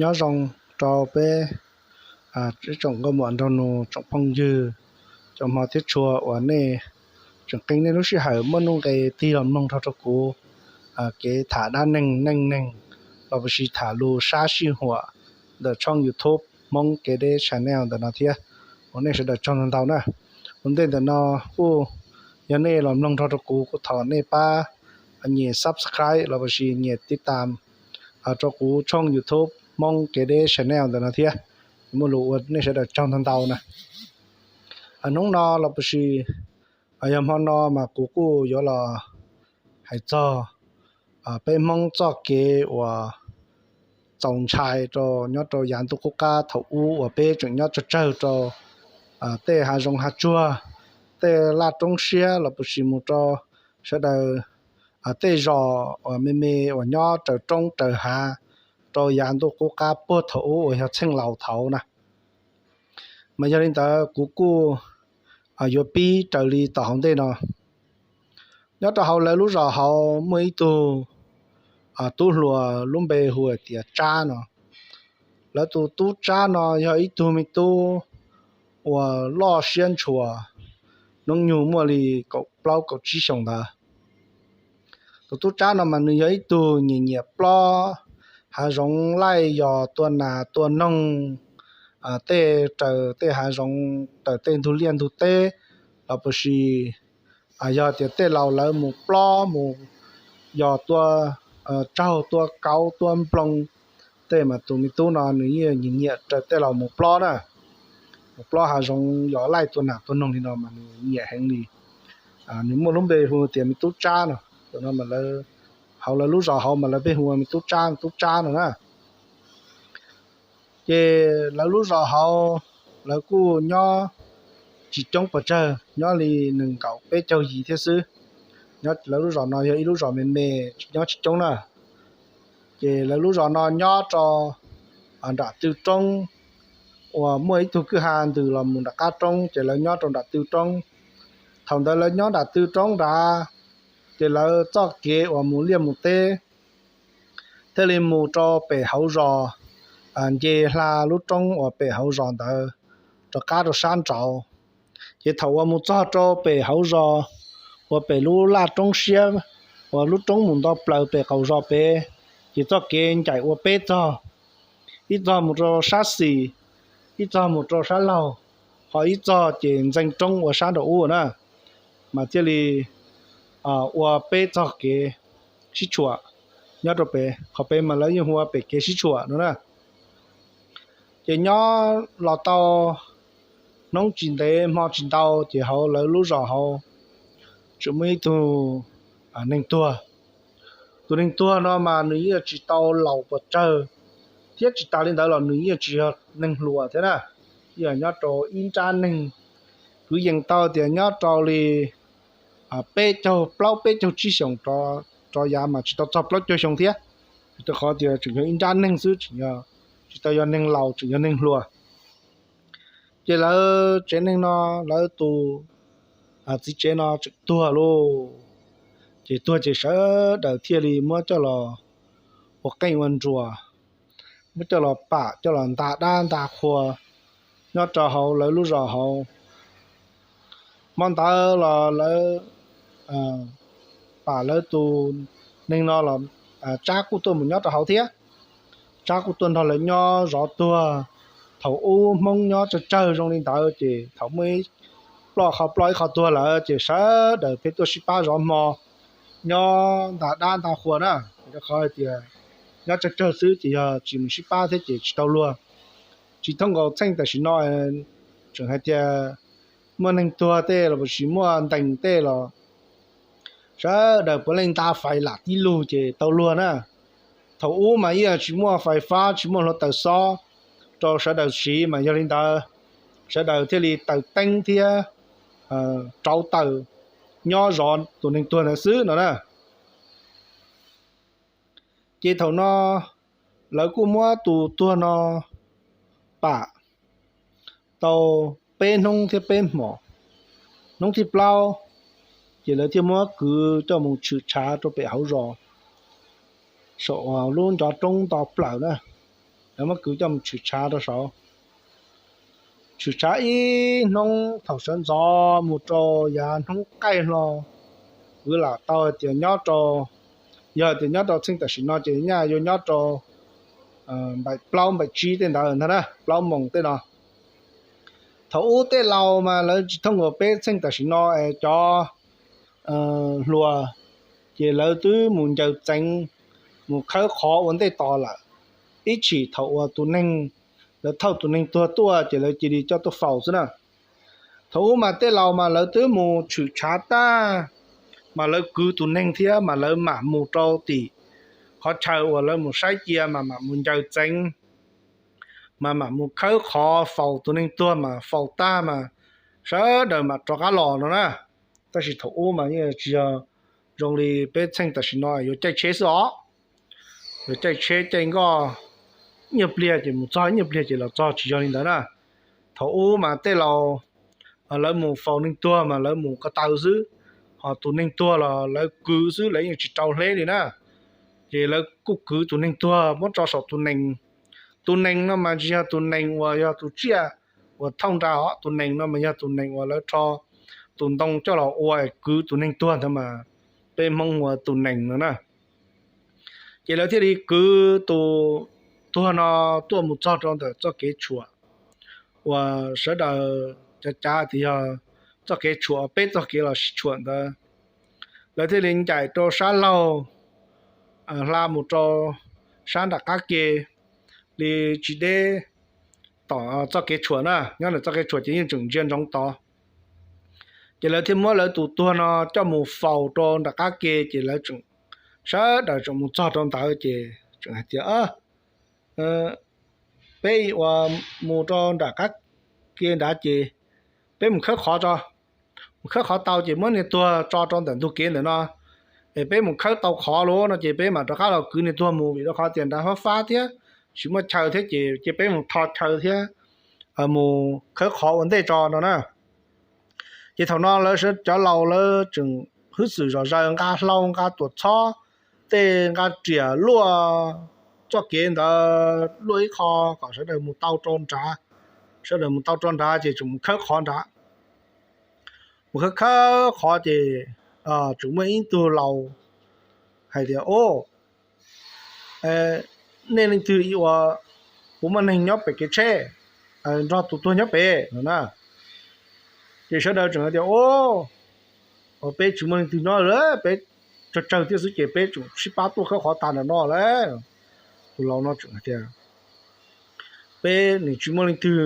Nyob zoo rau peb ib tsoom nkauj muam nraug nus, tsoom phooj ywg, cov hmov thiab tshua uas nej tseem qee nej lub sij hawm muaj nuj nqis tig los mloog nrog rau kuv kev tham dab neeg neej neeg los puas sis tham lus sab sij huam ntawm tshooj YouTube Hmoob Kev Deb Channel ntawm no thiab. Ua nej sawv daws tsaug ntau ntau na. Ua ntej ntawm no kuj yog nej los mloog nrog rau kuv, kuv thov nej pab nyem subscribe los puas sis nyem tib tam rau kuv tshooj YouTube Hmoob Kev Deb Channel ntawm no thiab. Muaj lus ua nej sawv daws tsaug ntau ntau na. Hnub no los puas sis yog hmo no mas kuv kuj yuav los hais txog peb Hmoob txoj kev uas txaus ntshai rau nyob rau yav ntuj qub qab thaum ub uas peb tseem nyob tsawg tsawg rau tej hav zoov hav tsuag, tej laj roob siab los puas sis mus rau sawv daws tej zos uas me me uas nyob raws roob raws hav rau yav ntuj qub qab puag thaum ub uas yog txheej laus thaud na. Mas yog li ntawd kuv kuj yuav pib raws li tom hauv ntej no. Nyob rau hauv lawv lub zos hauv muaj ib tug tub hluas lub npe hu tias Tsab no. Lawv tus tub Tsab no yog ib tug me tub uas loj siab ntshua, hnub nyoog muaj li kaum plaub kaum tsib xyoos ntawd. Tus tub Tsab no mas nws yog ib tug nyiam nyiam plob hav zoov, laij yos tua nas tua noog tej raws tej hav zoov, raws tej ntug liaj ntug teb los puas sis yog tias tej laus lawv mus plob mus yos tua tsaug tua kauv tua nploos tej mas tus me tub no nws yeej nyiam nyiam raws tej laus mus plob na, mus plob hav zoov yos laij tua nas tua noog li no mas nws nyiam heev li. Nws muaj lub npe hu tias me tub Tsab no. Tus no mas lawv, hauv lawv lub zos hauv mas lawv pheej hu me tub Tsab me tub Tsab no na. Ces lawv lub zos hauv lawv kuj nyob tsis coob pes tsawg, nyob li nees nkaum peb caug yim thiab xwb. Nyob lawv lub zos no yog ib lub zos me me, tsis nyob tsis coob na. Ces lawv lub zos no nyob rau nram tw roob uas muaj ib tug kwj ha ntws los mus nram qab roob, ces lawv nyob rau nram tw roob. Thaum ntawd lawv nyob nram tw roob nrad, ces lawv txoj kev uas mus liaj mus teb thiaj li mus rau pem hauv zos, nce hla lub roob uas pem hauv zos ntawd rov qab rau sab nraud. Ces thaum uas mus txog rau pem hauv zos uas pem lub laj roob siab uas lub roob mus nto plaws pem qaum zos pem, ces txoj kev ncaim ua peb txog, ib txog mus rau sab xis, ib txog mus rau sab laug, ho ib txog ces ntxeev roob ua sab nraum ub na, mas thiaj li ua peb txog kev sib tshuam nyob rau pem. Qhov pem mas lawv yeej hu ua pem kev sib tshuam no na. Ces nyob los tau hnub tsis ntev hmo tsis ntau ces hauv lawv lub zos hauv tseem muaj ib tug neeg tuag. Tus neeg tuag no mas nws yeej tsis tau laus pes tsawg, thiab tsis tas li ntawd los nws yeej tsis yog neeg hluas thiab na, yeej nyob rau ib nrab neeg. Kuv yees tau tias nyob rau li peb caug plaub peb caug tsib xyoos rov yav mas tsis tau txog plaub caug xyoo thiab, rau qhov tias tseem yog ib nrab neeg xwb, tseem tsis tau yog neeg laus, tseem yog neeg hluas. Ces lawv tsev neeg no, lawv tus txiv tsev no tseem tuag lauj. Ces tuag ces sawv daws thiaj li muab coj los ua qeej ua nruas, muab coj los pam, coj los nta dab nta qhua nyob rau hauv lawv lub zos hauv. Hmo ntawd los lawv pam lawv tus neeg no los Tsab kuj tuaj mus nyob rau hauv thiab. Tsab kuj tuaj nrog lawv nyob zov tuag. Thaum ub Hmoob nyob tsawg tsawg zoo li ntawd ces thaum muaj ib ploj qhov ploj ib qho tuag lawm ces sawv daws pheej tuaj sib pab zov hmo nyob nta dab nta qhua na. Rau qhov hais tias nyob tsawg tsawg xwb ces yog tsis mus sib pab thiab ces tsis tau luag. Tsis thooj nkaus txheej tam sim no, tseem hais tias muaj neeg tuag tej los puas tsis muaj ntees tej los sawv daws puav leej nta fais lam tib lug ces tau luag na. Thaum ub mas yeej tsis muaj fais fab, tsis muaj hluav taws xob rau sawv daws siv, mas yog li ntawd sawv daws thiaj li taws teeb thiab rauv taws nyob zov tus neeg tuag ntawd xwb no na. Ces thaum no lawv kuj muab tus tuag no pam tau peb hnub thiab peb hmos. Hnub thib plaub ces lawv thiaj muab kwv coj mus tshwm tshav rau pem hauv zos saum lub ncov roob nto plaws na. Lawv muab kwv coj mus tshwm tshav rau saud. Tshwm tshav ib hnub thaum sawv ntxov mus rau yav hnub qaij hlo, kwv lam tau hais tias nyob rau, yog tias nyob rau txheej tam sim no ces nyaj yuav nyob rau npaim plaub npaim tsib tej ntawd ntag na, plaub moos tej no. Thaum ub tej laus mas lawv tsis thooj uas peb txheej tam sim no es cov hluas, ces lawv twb mus ncaws txeev, mus khawb qhov ua ntej tos lawm. Ib tshim thaum uas tus neeg, lawv thauj tus neeg tuag tuaj ces lawv cia li coj tuaj faus xwb na. Thaum ub mas tej laus mas lawv twb mus tshwm tshav tag, mas lawv kwv tus neeg thiab mas lawv mam mus rau tim qhov chaw uas lawv mus saib cia mas mam mus ncaws txeev, mas mam mus khawb qhov faus tus neeg tuag mas faus tag mas sawv daws mam rov qab los no na. Tab sis thaum ub mas yeej tsis yog zoo li peb txheej tam sim no yuav caij tsheb xwb os. Yuav caij tsheb caij nkoj nyiaj pliag ces mus txog nyiaj pliag ces los txog, tsis yog li ntawd na. Thaum ub mas tej laus lawv mus faus neeg tuag mas lawv mus ko taw xwb, ho tus neeg tuag los lawv kwv xwb, lawv yeej tsis rau hleb li na. Ces lawv kuj kwv tus neeg tuag muab tso saum tus nees. Tus nees no mas tsis yog tus nees uas yog tus tsiaj uas thauj nra os, tus nees no mas yog tus nees uas lawv rho tus ntoo coj los ua kwv tus neeg tuag ntawd mas peb Hmoob hu ua tus nees no na. Ces lawv thiaj li kwv tus tuag no tuaj mus txog rau ntawm txoj kev tshuam uas sawv daws cav cav tias yog txoj kev tshuam peb txoj kev los sib tshuam ntawd. Lawv thiaj li ncaim rau sab laug hla mus rau sab nram qab ke li tsis deb tom txoj kev tshuam na, nyob ntawm txoj kev tshuam ces yeej tseem ntsia ntsoov tod. Ces lawv thiaj muab lawv tus tuag no coj mus faus rau nram qab ke, ces lawv tseem, sawv daws tseem mus txog rau ntawd ces tseem hais tias, peb ua mus rau nram qab ke nrad ces peb mus khawb qhov tso, mus khawb qhov tau ces muab niag tuag tso rau ntawm ntug kev ntawm no, es peb mus khawb tau qhov lawm no ces peb mam rov qab los kwv niag tuag mus, vim rau qhov tias nrad fab fab thiab tsis muaj chaw thiab ces cia peb mus tho chaw thiab mus khawb qhov ua ntej tso no na. Ces thaum no lawv cov laus lawv tseem hwj xwm zom zaws nqa hlau nqa tuam txhob, tej nqa riam luaj txoj kev ntawd luaj ib qho kom sawv daws mus tau rau nrad. Sawv daws mus tau rau nrad ces tseem mus khawb qhov nrad. Mus khawb khawb qhov ces tseem muaj ib tug laus hais tias, o, nej leej twg ua, puas muaj neeg nyob pem kev tsheb nrog tus tuag nyob pem no na. Ces sawv daws tseem hais tias, o, peb tsis muaj leej twg nyob lawm, peb tsawg tsawg thiab xwb ces peb tseem sib pab tuaj khawb qhov tag nrho no lawm. Tus laus no tseem hais tias, peb nim tsis muaj leej twg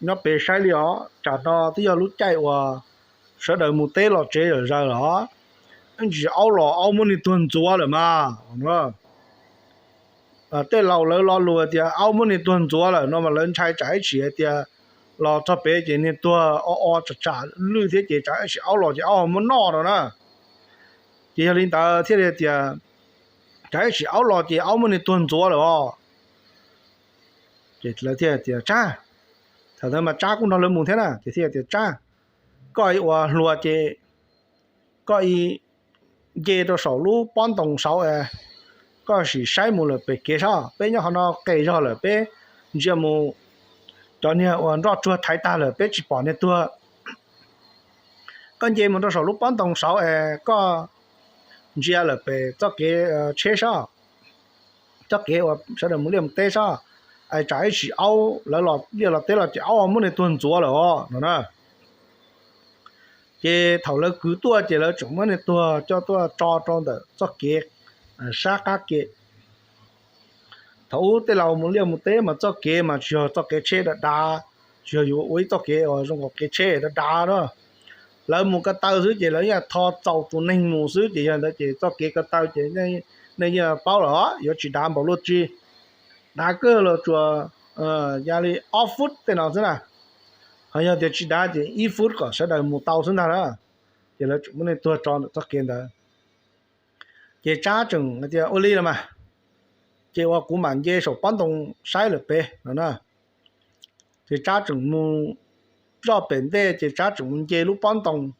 nyob pem saib li os, tsam no twb yog lub caij uas sawv daws mus teb los tsev zom zaws los, ntsis aub los aub muab niag tuag ntxuav lawm mas. Tej laus lawv lo lus tias aub muab niag tuag ntxuav lawm no mas lawv ntshai tsam ib sim hais tias los txog pem ces niag tuag o o tsam tsam lwj thiab ces tsam ib sim aub los ces aub muab noj no na. Ces yog li ntawd thiaj li tias, tsam ib sim aub los ces aub muab niag tuag ntxuav lawm os. Ces lawv thiaj tias, Tsab, thaum ntawd mas Tsab kuj nrog lawv mus thiab na, ces thiaj tias, Tsab, koj ua hluas ces koj nce rau saum lub pob ntoo saud es koj sim saib mus lawm pem kev sab, peb nyob qhov no qes zog lawm, peb ntsia mus cov niag uas nroj tsuag thaiv tag lawm peb tsis pom niag tuag. Koj nce mus rau saum lub pob ntoo saud es koj ntsia lawm pem txoj kev tsheb sab, txoj kev uas sawv daws mus liaj mus teb sab, es tsam ib sim aub lawv los liaj los teb los ces aub muab niag tuag ntxuav lawm os no na. Ces thaum lawv kwv tuaj ces lawv tseem muab niag tuag coj tuaj tso rau ntawm txoj kev sab qab ke. Thaum ub tej laus mus liaj mus teb mas txoj kev mas tsis yog txoj kev tsheb dav dav, tsis yog yuav ua ib txoj kev uas zoo nkaus kev tsheb dav dav na. Lawv mus ko taw xwb ces lawv yeej tho txaus tus neeg mus xwb ces yog ntawd ces txoj kev ko taw ces nej yeej paub lawm, yuav tsis dav npaum luaj tsi. Dav kawg los tsuas yog li ob fut tej no xwb na. Ho yog tias tsis dav ces ib fut kom sawv daws mus tau xwb ntag na. Ces lawv tseem muab niag tuag tso ntawm txoj kev ntawd. Ces Tsab tseem hais tias, Ua li los mas, ces ua kuv mam nce saum pob ntoo saib lawm pem no na. Ces Tsab tseem mus zoj pem ntej ces Tsab tseem mus nce lub pob ntoo.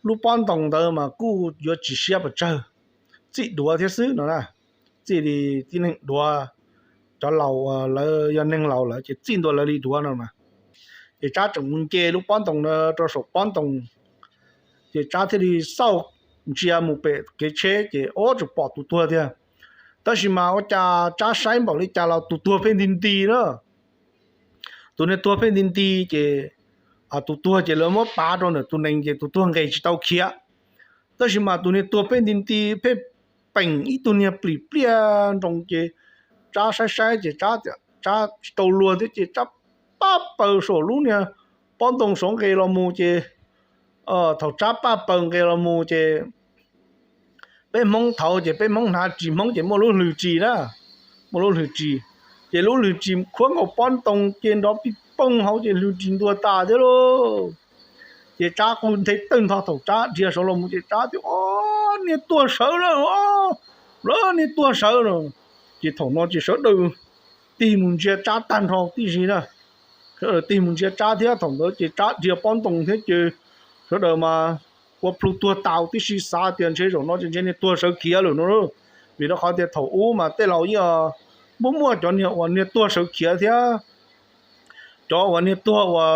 Lub pob ntoo ntawd mas kuj yuav tsis siab pes tsawg, txij duav thiab xwb no na. Txij li tib neeg duav cov laus uas lawv yog neeg laus lawm ces txij ntua lawv li duav no mas. Ces Tsab tseem mus nce lub pob ntoo na rau saum pob ntoo, ces Tsab thiaj li xauj ntsia mus pem kev tsheb ces ua tseem pom tus tuag tiag. Tab sis mas ua cas Tsab saib npaum li cas los tus tuag pheej nti nti na. Tus niag tuag pheej nti nti ces tus tuag ces lawv muab pav rau ntawm tus nees ces tus tuag nqes tsis tau khiav. Tab sis mas tus niag tuag pheej nti nti pheej peem ib tug niag plim pliaj nroo ces Tsab saib saib ces Tsab tsis tau luag thiab ces Tsab paj paws saum lub niag pob ntoo saud nqes los mus ces thaum Tsab paj paws nqes los mus ces peb Hmoob thaud ces peb Hmoob hnav ris Hmoob ces muaj lub hlwg ris na, muaj lub hlwg ris, ces lub hlwg ris khuab nkaus pob ntoo ces nrov pij poog hauv ces hlwg ris ntuag tas thiab lauj. Ces Tsab kuj nthe tawg ntho thaum Tsab dhia saud los mus ces Tsab tias, Ob, niag tuag sawv na, lawv niag tuag sawv no. Ces thaum no ces sawv daws tig mus ntsia Tsab tag nrho tib si na. Sawv daws tig mus ntsia Tsab thiab thaum ntawd ces Tsab dhia pob ntoo thiab ces sawv daws mas ua plhu tuag tas tib si xav tias ntshe zaum no ces ntshe niag tuag sawv khiav lawm no. Vim rau qhov tias thaum ub mas tej laus yeej muaj muaj cov niag uas niag tuag sawv khiav thiab cov uas niag tuag uas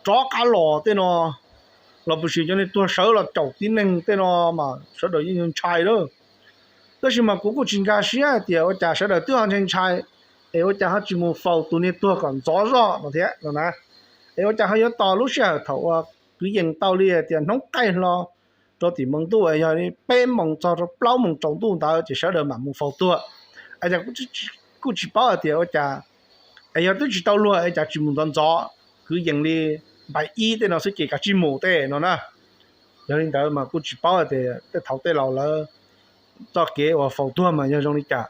rov qab los tej no los puas sis cov niag tuag sawv los caum tib neeg tej no mas sawv daws yeej ntshai lawm. Tab sis mas kuv kuj tsis nkag siab hais tias ua cas sawv daws twb ho ntshai ntshai, es ua cas ho tsis mus faus tus niag tuag kom ntxov zog no thiab no na. Es ua cas ho yuav tos lub sij hawm thaum uas kwv yees tau li hais tias hnub qaij hlo rau tim moos ntuj yog peb moos txog rau plaub moos tsaus ntuj ntawd ces sawv daws mam mus faus tuag. Es kuj tsis paub hais tias ua cas, es yog twb tsis tau luag es cas tsis mus ntxov ntxov, kwv yees li npaim ib tej no xwb ces kav tsij mus tej no na. Yog li ntawd mas kuj tsis paub hais tias tej thaum tej laus lawv txoj kev uas faus tuag mas yog zoo li cas.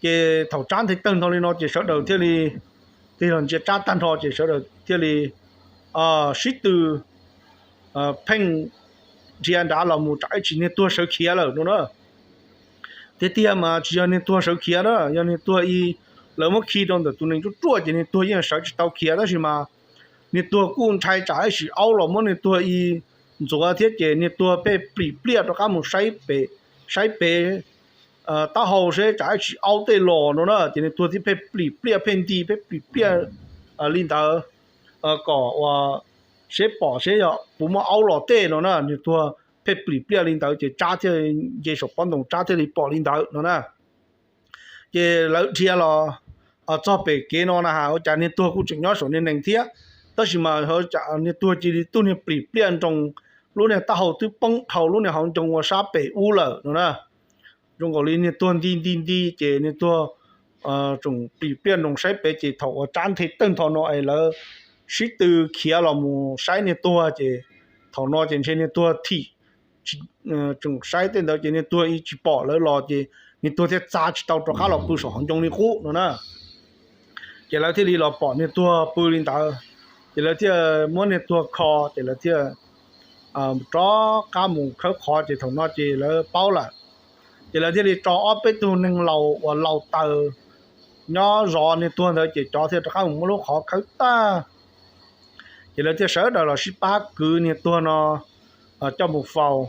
Ces thaum Tsab nthe tawg ntho li no ces sawv daws thiaj li tig los ntsia Tsab tag nrho ces sawv daws thiaj li sib tw pheej dhia nrad los mus tsam ib tsis niag tuag sawv khiav lawm no na. Tiag tiag mas tsis yog niag tuag sawv khiav na, yog niag tuag ib, lawv muab khi rau ntawm tus nees ruaj ruaj ces niag tuag yeej sawv tsis tau khiav tab sis mas niag tuag kuj ntshai tsam ib sis aub los muab niag tuag ib ntxuav thiab ces niag tuag pheej plim pliaj rov qab mus saib pem, saib pem taub hau seb tsam ib sis aub tej los no na ces niag tuag thiaj pheej plim pliaj pheej nti pheej plim pliaj li ntawd kom ua seb pom seb yog puas muaj aub los tej no na. Niag tuag pheej plim pliaj li ntawd ces Tsab thiaj nce saum pob ntoo Tsab thiaj li pom li ntawd no na. Ces lawv dhia los txog pem kev no na has ua cas niag tuag kuj tseem nyob saum niag nees thiab, tab sis mas niag tuag cia li tuag niag plim pliaj nroo, lub niag taub hau twb poob dhau lub niag hauv ncoo ua sab pem ub lawm no na. Zoo nkaus li niag tuag nti nti nti ces niag tuag tseem plim pliaj nroo saib pem ces thaum uas Tsab nthe tawg ntho no es lawv sib tw khiav los mus saib niag tuag ces thaum no ces ntshe niag tuag thim tseem saib tej ntawd ces niag tuag ib tsis pom lawv los ces niag tuag thiaj txav tsis tau rov qab los pw saum hauv ncoo li qub no na. Ces lawv thiaj li los pom niag tuag pw li ntawd, ces lawv thiaj muab niag tuag kho ces lawv thiaj rov qab mus khawb qhov ces thaum no ces lawv paub lawm. Ces lawv thiaj li tso ob peb tug neeg laus uas laus taws nyob zov niag tuag ntawd ces cov thiaj rov qab mus muab lub qhov khawb tag. Ces lawv thiaj sawv daws los sib pab kwv niag tuag no coj mus faus.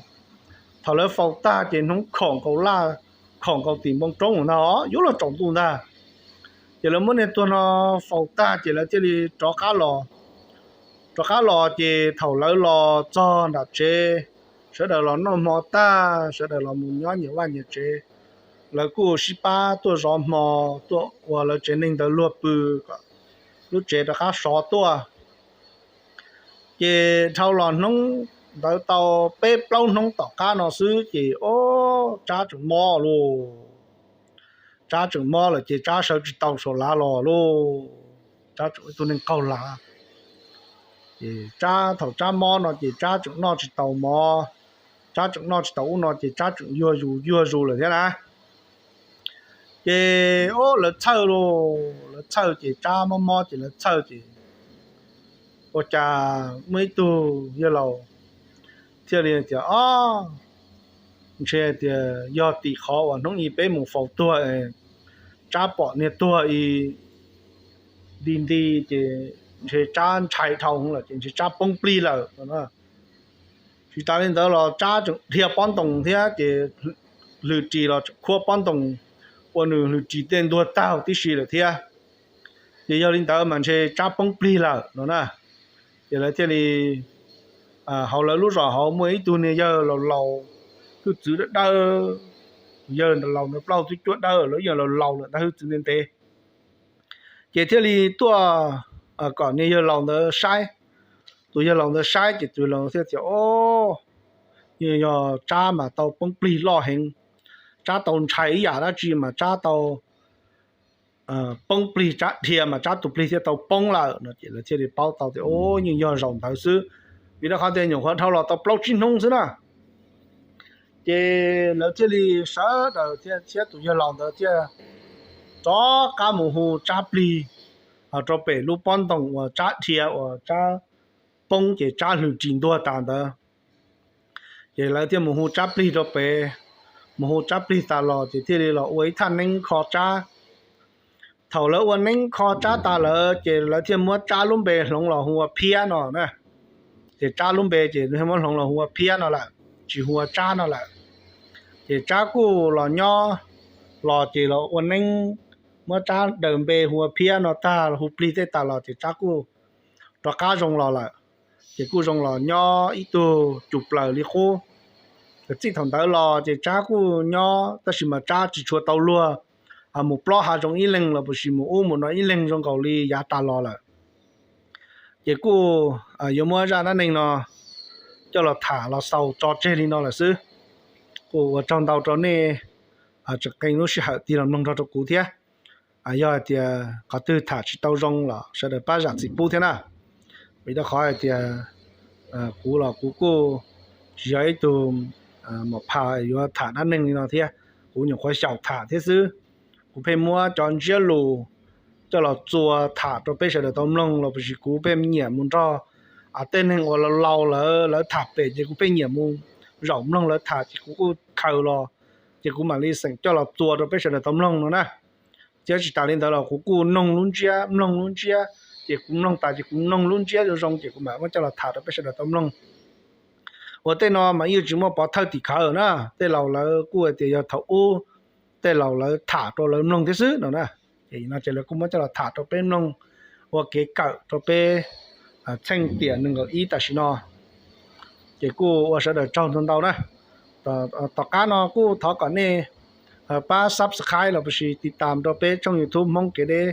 Thaum lawv faus tag ces hnub khom nkaus laj, khom nkaus tim npoo roob ntag, yuav luag tsaus ntuj ntag. Ces lawv muab niag tuag no faus tag ces lawv thiaj li rov qab los, rov qab los ces thaum lawv los txog nram tsev, sawv daws los noj hmo tag sawv daws los mus nyob nyias vaj nyias tsev. Lawv kuj sib pab tuaj zov hmo, tuaj ua lawv tsev neeg ntawd luag pw kom lub tsev rov qab sov tuaj. Ces dhau los hnub ntawd tau peb plaub hnub tom qab no xwb ces o, Tsab tseem mob lauj. Tsab tseem mob lawm ces Tsab sawv tsis tau saum lav los lauj. Tsab tseem ua ib tug neeg qaug lav. Ces Tsab thaum Tsab mob no ces Tsab tseem noj tsis tau mov, Tsab tseem noj tsis tau ub no ces Tsab tseem yuag zus yuag zus lawm thiab na. Ces o, lawv txhawj lauj, lawv txhawj ces Tsab mob mob ces lawv txhawj ces ua cas muaj ib tug yawg laus thiaj li tias, o, ntshe tias yog tim qhov uas hnub i peb mus faus tuag, Tsab pom niag tuag i nti nti ces ntshe Tsab ntshai dhau lawm ces ntshe Tsab poob plig lawm. Tsis tas li ntawd los Tsab tseem dhia pob ntoos thiab ces hlwm ris los tseem khuab pob ntoos ua nws lwm ris tej ntuag tag tib si lawm thiab. Ces yog li ntawd mas ntshe Tsab poob plig lawm no na. Ces lawv thiaj li, hauv lawv lub zos hauv muaj ib tug niag yawg laus laus, hwj txwv dawb dawb, tus yawg laus ntawd plaub hau txwb cuab dawb, lawv yeej laus laus lawm ntag, hwj txwv ntev ntev. Ces thiaj li tuaj kom niag yawg laus ntawd saib. Tus yawg laus ntawd saib ces tus laus thiaj tias, O, yog Tsab mas tau poob plig loj heev. Tsab tau ntshai ib yam dab tsi mas Tsab tau poob plig, Tsab dhia mas Tsab tus plig thiaj tau poob lawm no. Ces lawv thiaj li paub tau tias, O, yeej yog zaum ntawd xwb, vim rau qhov tias nyuam qhuav dhau los tau plaub tsib hnub xwb na. Ces lawv thiaj li sawv daws thiab tus yawg laus ntawd thiaj rov qab mus hu Tsab plig rau pem lub pob ntoos uas Tsab dhia uas Tsab poob ces Tsab lwm ris ntuag tas ntawd. Ces lawv thiaj mus hu Tsab plig rau pem, mus hu Tsab plig tas los ces thiaj li los ua ib thaj neeb kho Tsab. Thaum lawv ua neeb kho Tsab tas lawm ces lawv thiaj muab Tsab lub npe hloov los hu ua Phiab no na. Ces Tsab lub npe ces thiaj muab hloov los hu ua Phiab no lawm, tsis hu ua Tsab no lawm. Ces Tsab kuj los nyob, los ces los ua neeb, muab Tsab daws npe hu ua Phiab no tag, hu plig tej tas los ces Tsab kuj rov qab zoo los lawm. Ces kuj zoo los nyob ib tug cum plaws li qub. Txij thaum ntawd los ces Tsab kuj nyob, tab sis mas Tsab tsis tshua tau luag mus plob hav zoov ib leeg los puas sis mus ub mus no ib leeg zoo nkaus li yav tas los lawm. Ces kuj yuav muab zaj dab neeg no coj los tham los xaus tso tseg li no lawm xwb. Kuj ua tsaug ntau rau nej tseem qee lub sij hawm tig los mloog nrog rau kuv thiab. Yog hais tias qhov twg tham tsis tau zoo los sawv daws pab zam txim pub thiab na. Vim rau qhov hais tias kuv los kuv kuj tsis yog ib tug mos phas yuav tham dab neeg li no thiab, kuv nyuam qhuav xyaum tham thiab xwb. Kuv pheej muab cov ntsiab lus coj los txuas tham rau peb sawv daws tau mloog los puas sis kuv pheej nyiam mus nrog tej neeg uas laus laus lawv, lawv tham pem ces kuv pheej nyiam mus zaum mloog lawv tham ces kuv kuj khaws los, ces kuv mam li xeem coj los txuas rau peb sawv daws tau mloog no na. Thiab tsis tas li ntawd los kuv kuj noog lub ntsiab mloog lub ntsiab, ces kuv mloog tas ces kuv noog lub ntsiab zoo zoo ces kuv mam muab coj los tham rau peb sawv daws tau mloog. Ua tej no mas yeej tsis muaj pov thawj tim khawv na, tej laus lawv kuj hais tias yog thaum ub tej laus lawv tham rau lawv mloog thiab xwb no na. Ces no ces lawv kuj muab coj los tham rau peb mloog ua kev kawm rau peb txheej tiam nees nkaum ib tam sim no. Ces kuj ua sawv daws tsaug ntau ntau na. Tom qab no kuj thov kom nej pab subscribe los puas sis tiv tam rau peb tshooj YouTube Hmoob Kev Deb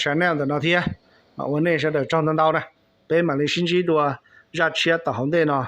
channel ntawm no thiab, mas ua nej sawv daws tsaug ntau ntau na. Peb mam li sib ntsib dua zaj tshiab tom hauv ntej no.